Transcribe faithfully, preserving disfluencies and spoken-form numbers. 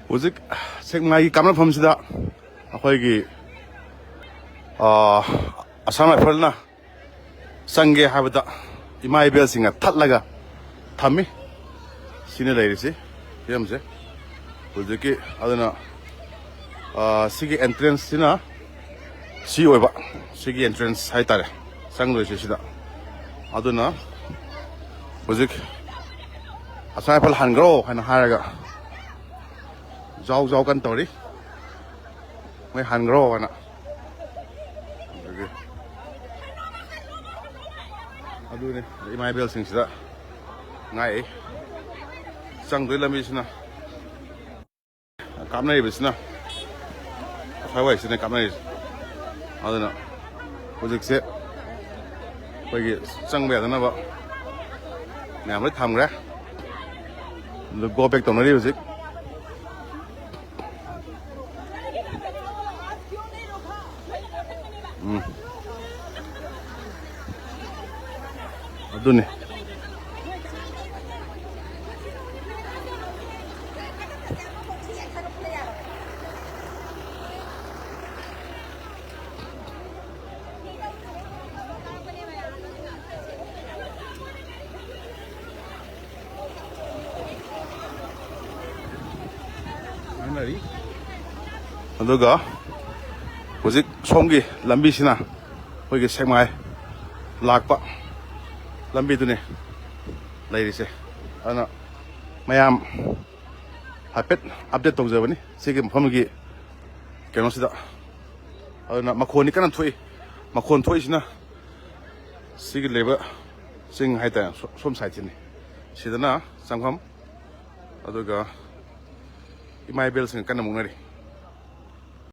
ꯍꯧꯖꯤꯛ ꯁꯦꯛꯃꯥꯏꯒꯤ ꯀꯥꯞꯅꯐꯝꯁꯤꯗ ꯑꯩꯈꯣꯏꯒꯤ, ꯑ, ꯑꯁꯥꯝ ꯔꯥꯏꯐꯜꯅ ꯆꯪꯒꯦ ꯍꯥꯏꯕꯗ ꯏꯃꯥ ꯏꯕꯦꯜꯁꯤꯡꯅ ꯊꯠꯂꯒ ꯊꯝꯃꯤ꯫ ꯁꯤꯅ ꯂꯩꯔꯤꯁꯤ ꯐꯤꯕꯝꯁꯦ ꯍꯧꯖꯤꯛꯀꯤ꯫ ꯑꯗꯨꯅ, ꯑ, ꯁꯤꯒꯤ entrance ꯁꯤꯅ ꯁꯤ ꯑꯣꯏꯕ, ꯁꯤꯒꯤ entrance ꯍꯥꯏꯇꯥꯔꯦ, ꯆꯪꯗꯣꯏꯁꯦ ꯁꯤꯗ꯫ ꯑꯗꯨꯅ ꯍꯧꯖꯤꯛ ꯑꯁꯥꯝ ꯔꯥꯏꯐꯜ ꯍꯟꯈ꯭ꯔꯣ ꯍꯥꯏꯅ ꯍꯥꯏꯔꯒ ꯖꯥꯎ ꯖꯥꯎ ꯀꯟꯅ ꯇꯧꯔꯤ꯫ ꯃꯣꯏ ꯍꯟꯈ꯭ꯔꯣ ꯍꯥꯏꯅ꯫ ꯑꯗꯨꯒꯤ, ꯑꯗꯨꯅꯤ ꯏꯃꯥ ꯏꯕꯦꯜꯁꯤꯡꯁꯤꯗ ꯉꯥꯛꯏ꯫ ꯆꯪꯗꯣꯏ ꯂꯝꯕꯤꯁꯤꯅ, ꯀꯥꯞꯅꯔꯤꯕꯁꯤꯅ, ꯑꯁ꯭ꯋꯥꯏꯋꯥꯏꯁꯤꯅ ꯀꯥꯞꯅꯔꯤꯁꯦ꯫ ꯑꯗꯨꯅ ꯍꯧꯖꯤꯛꯁꯦ ꯑꯩꯈꯣꯏꯒꯤ ꯆꯪꯕ ꯌꯥꯗꯅꯕ ꯃꯌꯥꯝ ꯂꯣꯏ ꯊꯝꯈ꯭ꯔꯦ꯫ ꯑꯗꯨ go back ꯇꯧꯅꯔꯤ ꯍꯧꯖꯤꯛ꯫ ꯎꯝ꯫ ꯑꯗꯨꯅꯤ꯫ ꯑꯗꯨꯒ ꯍꯧꯖꯤꯛ ꯁꯣꯝꯒꯤ ꯂꯝꯕꯤꯁꯤꯅ ꯑꯩꯈꯣꯏꯒꯤ ꯁꯦꯛꯃꯥꯏ ꯂꯥꯛꯄ ꯂꯝꯕꯤꯗꯨꯅꯤ ꯂꯩꯔꯤꯁꯦ꯫ ꯑꯗꯨꯅ ꯃꯌꯥꯝ ꯍꯥꯏꯐꯦꯠ update ꯇꯧꯖꯕꯅꯤ ꯁꯤꯒꯤ ꯃꯐꯝꯒꯤ ꯀꯩꯅꯣꯁꯤꯗ꯫ ꯑꯗꯨꯅ ꯃꯈꯣꯟꯅꯤ ꯀꯟꯅ ꯊꯣꯛꯏ꯫ ꯃꯈꯣꯟ ꯊꯣꯛꯏꯁꯤꯅ ꯁꯤꯒꯤ ꯂꯩꯕ ꯆꯤꯡ ꯍꯥꯏꯇꯥꯔꯦ, ꯁꯣ-, ꯁꯣꯝ side ꯁꯤꯅꯤ꯫ ꯁꯤꯗꯅ ꯆꯪꯐꯝ, ꯑꯗꯨꯒ ꯏꯃꯥ ꯏꯕꯦꯜꯁꯤꯡ ꯀꯟꯅ ꯃꯨꯛꯅꯔꯤ꯫